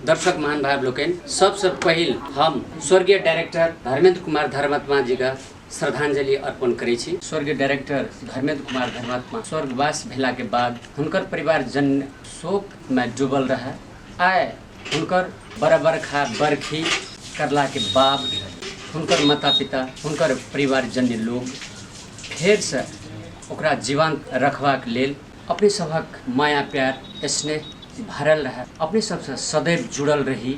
दर्शक महानुभाव लोकनि, सबसँ पहिल हम स्वर्गीय डायरेक्टर धर्मेंद्र कुमार धर्मात्मा जी का श्रद्धांजलि अर्पण करै छी। स्वर्गीय डायरेक्टर धर्मेंद्र कुमार धर्मात्मा स्वर्गवास भेला के बाद हुनकर परिवार जन शोक में डूबल रहे। आइ हुनकर बरबरखा बरखी करला के बाद हुनकर माता पिता, हुनकर परिवारजन्य लोग फेरसँ ओकरा जीवंत रखबाक लेल अपने सभक माया प्यार स्नेह भरल रहए, अपने सबसँ सदैव जुड़ल रही,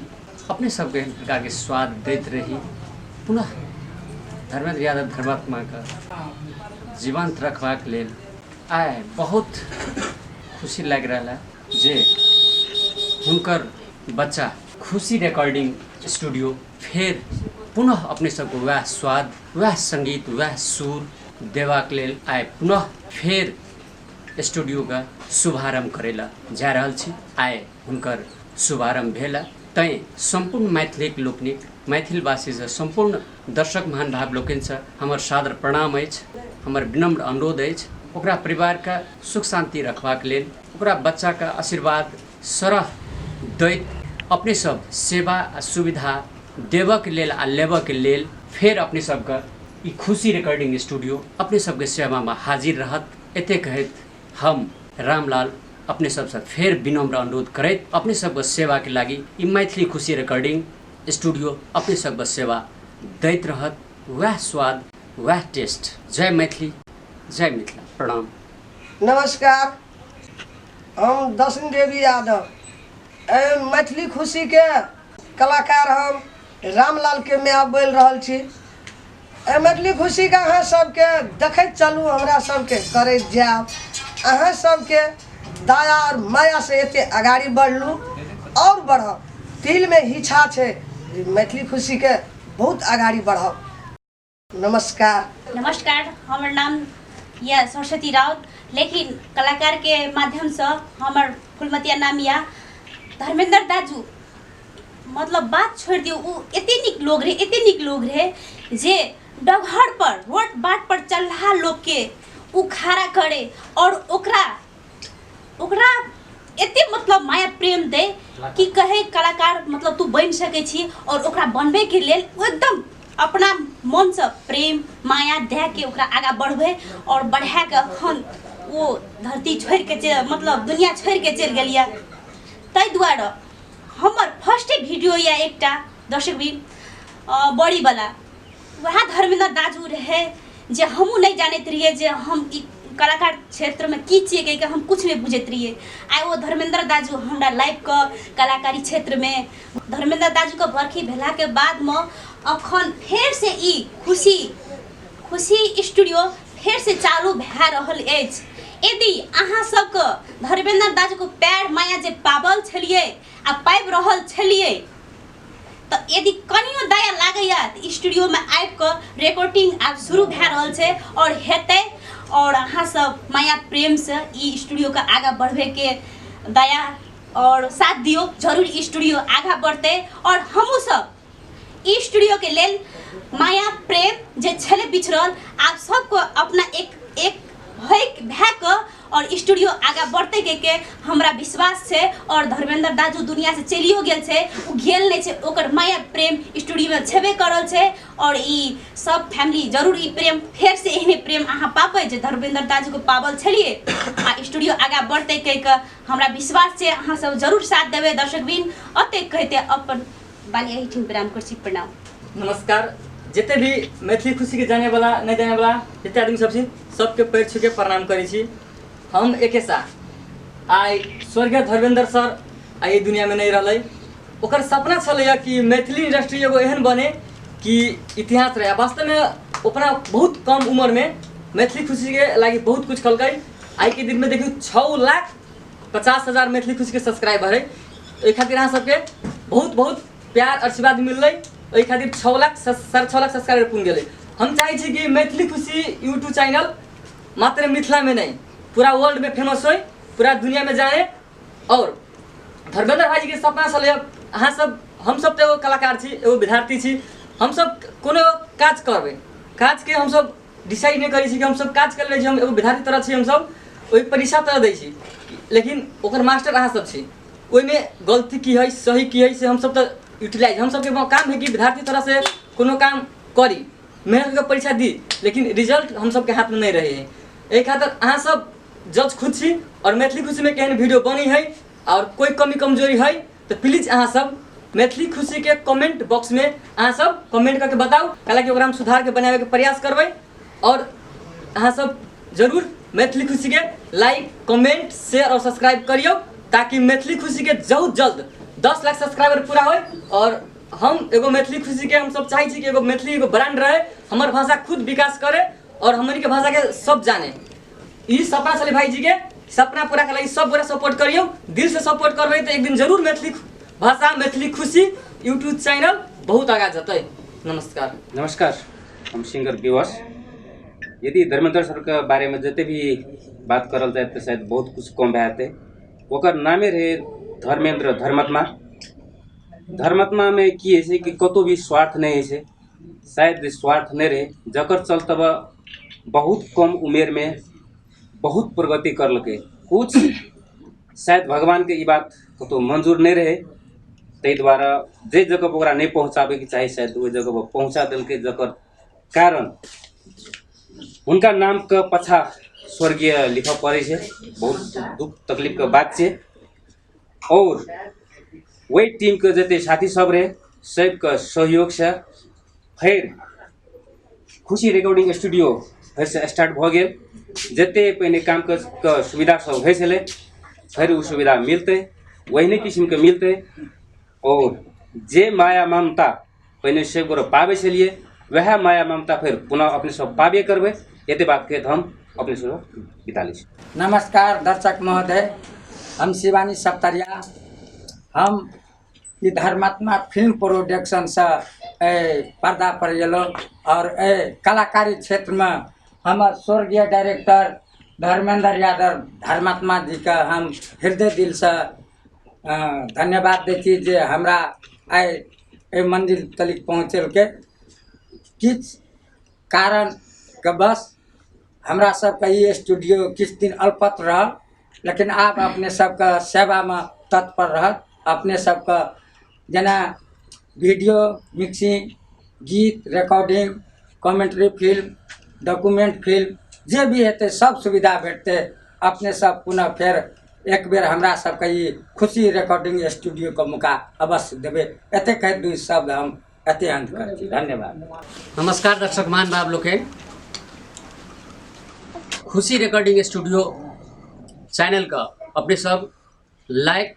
अपने सबके एहन प्रकारके स्वाद दैत रही। पुनः धर्मेंद्र यादव धर्मात्माके जीवंत रखबाक लेल आइ बहुत खुशी लागि रहल है जे हुनकर बच्चा खुशी रिकॉर्डिंग स्टूडियो फेर पुनः अपने सबके वएह स्वाद, वएह संगीत, वएह सुर देबाक लेल आइ पुनः फेर स्टूडियोके शुभारम्भ करै लए जा रहल छी। आइ हुनकर शुभारम्भ भेल है, तैँ सम्पूर्ण मैथिलीक लोकनिक, मैथिलवासीसँ सम्पूर्ण दर्शक महानुभाव लोकनिसँ हमर सादर प्रणाम अछि, हमर विनम्र अनुरोध अछि ओकरा परिवारके सुख शान्ति रखबाक लेल ओकरा बच्चाके आशीर्वाद सरह दैत अपने सब सेवा आ सुविधा देबऽके लेल आ लेबऽके लेल फेर अपने सबके ई खुशी रिकॉर्डिंग स्टूडियो अपने सबके सेवामे हाजिर रहत। एते कहैत हम रामलाल अपने सबसँ फेर विनम्र अनुरोध करैत अपने सबके सेवाके लागि ई मैथिली खुशी रिकॉर्डिंग स्टूडियो अपने सबके सेवा दैत रहत। वएह स्वाद, वएह टेस्ट। जय मैथिली, जय मिथिला। प्रणाम। नमस्कार, हम दर्शन देवी यादव। एहि मैथिली खुशीके कलाकार हम रामलालके माय बोलि रहल छी। एहि मैथिली खुशीके अहाँ सबके देखैत चलू, हमरा सबके करैत जायब। अहाँ सबके दया आओर मायासँ एते अगाड़ी बढ़लू आओर बढ़ब। दिलमे इच्छा छै जे मैथिली खुशीके बहुत अगाड़ी बढ़ब। नमस्कार। नमस्कार, हमर नाम यऽ सरस्वती राउत, लेकिन कलाकारके माध्यमसँ हमर फुलमतिया नाम यऽ धर्मेंद्र दाजू। मतलब बात छोड़ि दियौ, ओ एते नीक लोग रहै, एते नीक लोग रहै जे डगहर पर रोड बाट पर चलहा लोकके ओ खड़ा करे और ओकरा ओकरा एते मतलब माया प्रेम दे कि कहे कलाकार मतलब तू बनि सकै छी, और ओकरा बनबैके लेल ओ एकदम अपना मनसँ प्रेम माया दए के ओकरा आगाँ बढ़बै और बढ़ा के अखन ओ धरती छोड़ि के मतलब दुनिया छोड़ि के चलि गेल यऽ। ताहि दुआरे हमर फर्स्टे वीडियो यऽ एकटा दर्शक भी बड़ीवला, वएह धर्मेंद्र दाजू रहै जे हमहूँ नहि जानैत रहियै जे हम ई कलाकार क्षेत्रमे की छियै कहिके हम किछु नहि बुझैत रहियै। आइ ओ धर्मेंद्र दाजू हमरा लाबिकऽ कलाकारी क्षेत्रमे धर्मेंद्र दाजूके बरखी भेलाके बादमे अखन फेरसँ ई खुशी खुशी स्टूडियो फेरसँ चालू भए रहल अछि। यदि अहाँ सबके धर्मेंद्र दाजूके पैर माया जे पाबल छलियै आ पाबि रहल छलियै तऽ यदि कनियो दया लागैए तऽ स्टूडियोमे आबिकऽ रिकॉर्डिंग आब शुरू भए रहल छै आओर हेतै, और अहाँ सब माया प्रेमसँ ई स्टूडियोके आगाँ बढ़बैके दया और साथ दियौ, जरूर स्टूडियो आगाँ बढ़तै। और हमहूँ सब ई स्टूडियोके लेल माया प्रेम जे छलै बिछड़ल आब सबके अपना एक एक भए कऽ और स्टूडियो आगाँ बढ़तै के हमरा विश्वास छै। और धर्मेंद्र दाजू दुनिया से चलियो गेल छै, ओ गेल नहि छै, ओकर माया प्रेम स्टूडियोमे छेबे करल छै। और ई सब फैमिली जरूर ई प्रेम फेर से एहने प्रेम अहाँ पाबै जे धर्मेंद्र दाजूके पाबल छलियै आ स्टूडियो आगाँ बढ़तै कहि कऽ हमरा विश्वास छै। अहाँ सब जरूर साथ देबै दर्शकबिन। अतेक कहिते अपन वाणी एहिठाम विराम करै छी। प्रणाम। नमस्कार। जते भी मैथिली खुशीके जानेवला नहि जानेवला जते आदमी सब छी सबके पैर छूके प्रणाम करै छी। हम एके साह आइ स्वर्गीय धर्मेंद्र सर आइ दुनियामे नहि रहलै। ओकर सपना छलैए कि मैथिली इंडस्ट्री एगो एहन बने कि इतिहास रहे। वास्तवमे अपना बहुत कम उम्रमे मैथिली खुशीके लागि बहुत कुछ कलकै। आइके दिनमे देखियौ 6,50,000 मैथिली खुशीके सब्सक्राइबर है। एहि खातिर अहाँ सबके बहुत बहुत प्यार आशीर्वाद मिललै। एहि खातिर 6 लाख 6.5 लाख सब्सक्राइबर पुग गेलै। हम चाहै छी कि मैथिली खुशी यूट्यूब चैनल मात्र मिथिलामे नहि पूरा वर्ल्डमे फेमस होइ, पूरा दुनियामे जाए। और धर्मेंद्र भाईजीके सपना छलै अहाँ सब हमसब तऽ एगो कलाकार छी, एगो विद्यार्थी छी, हमसब कोनो काज करबै, काजके हमसब डिसाइड नहि करै छी कि हमसब काज कर लै छी। हम एगो विद्यार्थी तरह छी, हमसब ओहि परीक्षा तरह दै छी, लेकिन ओकर मास्टर अहाँ सब छी। ओहिमे गलती की है सही की है से हमसब तऽ यूटिलाइज हमसबके काम है कि विद्यार्थी तरह से कोनो काम करी, मेहनत के परीक्षा दी, लेकिन रिजल्ट हमसबके हाथमे नहि रहै है। एहि खातिर अहाँ सब जज खुद छी और मैथिली खुशीमे केहन वीडियो बनी है और कोई कमी कमजोरी है तो प्लीज अहाँ सब मैथिली खुशी के कमेंट बॉक्स में अहाँ सब कमेंट करके बताउ, हालांकि ओकरा हम सुधार के बनावे के प्रयास करबै। और अहाँ सब जरूर मैथिली खुशी के लाइक कमेंट शेयर और सब्सक्राइब करियौ ताकि मैथिली खुशी के बहुत जल्द 10 लाख सब्सक्राइबर पूरा होय और हम एगो मैथिली खुशी के हम सब चाहै छी कि एगो मैथिली एगो ब्रांड रहे, हमर भाषा खुद विकास करे और हमनी के भाषा के सब जाने। ई सपना छलै भाईजी के, सपना पूरा के लागि सब गोरा सपोर्ट करियौ, दिल से सपोर्ट करबै तऽ एक दिन जरूर मैथिली भाषा मैथिली खुशी यूट्यूब चैनल बहुत आगाँ जेतै। नमस्कार। नमस्कार, हम सिंगर विवश। यदि धर्मेंद्र सर के बारे में जते भी बात करल जाए तो शायद बहुत कुछ कम भए जेतै। ओकर नामे रहे धर्मेंद्र धर्मात्मा। धर्मात्मा में की होइ छै कि कतौ भी स्वार्थ नहि होइ छै, शायद स्वार्थ नहि रहे, जकर चलते बहुत कम उमेर में बहुत प्रगति करलकै। कुछ शायद भगवान के ई बात कतौ मंजूर नहि रहे, ताहि दुआरे जे जगह पर ओकरा नहि पहुँचाबैके चाही शायद ओहि जगह पर पहुँचा देलकै, जकर कारण हुनका नामके पाछा स्वर्गीय लिखऽ पड़ै छै। बहुत दुख तकलीफके बात छै। और ओहि टीमके जते साथी सब रहे सबके सहयोगसँ फेर खुशी रिकॉर्डिंग स्टूडियो फेरसँ स्टार्ट भऽ गेल। जते पहिने कामके सुविधा सब होइ छलै फेर ओ सुविधा मिलतै, ओहने किसिमके मिलतै। और जे माया ममता पहिने सब गोटे पाबै छलियै वएह माया ममता फेर पुनः अपने सब पाबे करबै। एते बात कहैत हम अपने सब बिता लै छी। नमस्कार दर्शक महोदय, हम शिवानी सप्तरिया। हम ई धर्मात्मा फिल्म प्रोडक्शनसँ एहि पर्दा पर एलहुँ और एहि कलाकारी क्षेत्रमे हमर स्वर्गीय डायरेक्टर धर्मेंद्र यादव धर्मात्मा जीके हम हृदय दिलसँ धन्यवाद दै छी जे हमरा आइ एहि मंजिल तलिक पहुँचेलकै। किछु कारणके बस हमरा सबके ई स्टूडियो किछु दिन अल्पत रहल, लेकिन आब अपने सबके सेवामे तत्पर रहत। अपने सबके जेना वीडियो मिक्सिंग, गीत recording, commentary film, document film जे भी हेतै सब सुविधा भेटतै। अपने सब पुनः फेर एक बेर हमरा सबके ई खुशी रिकॉर्डिंग स्टूडियोके मौका अवश्य देबै। एतेक कहैत दू शब्द हम एते अंत करै छी। धन्यवाद। नमस्कार दर्शक महानुभाव लोकनि, खुशी रिकॉर्डिंग स्टूडियो चैनलके अपने सब लाइक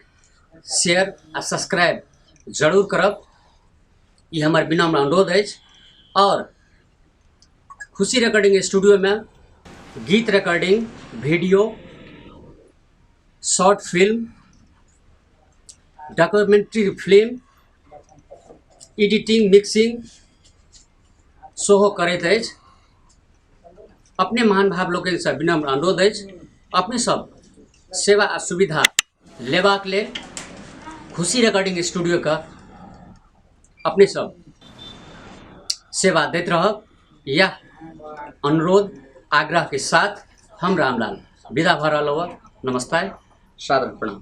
शेयर आ सब्सक्राइब जरूर करब, ई हमर विनम्र अनुरोध अछि। और खुशी रिकॉर्डिंग स्टूडियोमे गीत recording, video, short film, documentary film, editing, mixing सेहो करैत अछि। अपने महानुभाव लोकनिसँ विनम्र अनुरोध अछि, अपने सब सेवा आ सुविधा लेबाक लेल खुशी रिकॉर्डिंग स्टूडियोके अपने सब सेवा दैत रहब, यह अनुरोध आग्रहके साथ हम रामलाल विदा भऽ रहल हँ। नमस्ते, सादर प्रणाम।